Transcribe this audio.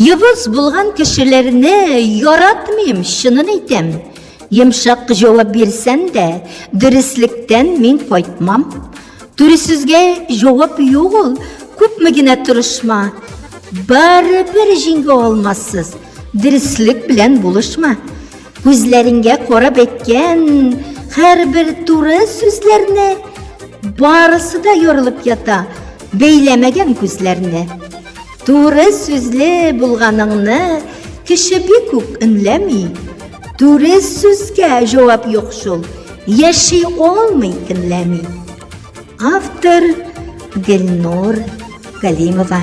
Явыз булган кешеләрне яратмыйм, чынын әйтәм. Йомшак җавап бирсәм дә, дөреслектән мин кайтмам. Туры сүзгә җавап юк ул, күпме генә тырышма. Барыбер җиңә алмассыз, дөреслек белән булышма. Күзләреңгә карап әйткән һәрбер туры сүзләрне барысы да ярылып ята, бәйләмәгән күзләрне. Туры сүзле булганыңны кеше бик үк өнләми. Туры сүзгә җавап юк шул, яши алмый көнләми. Автор Гөлнур Галимова.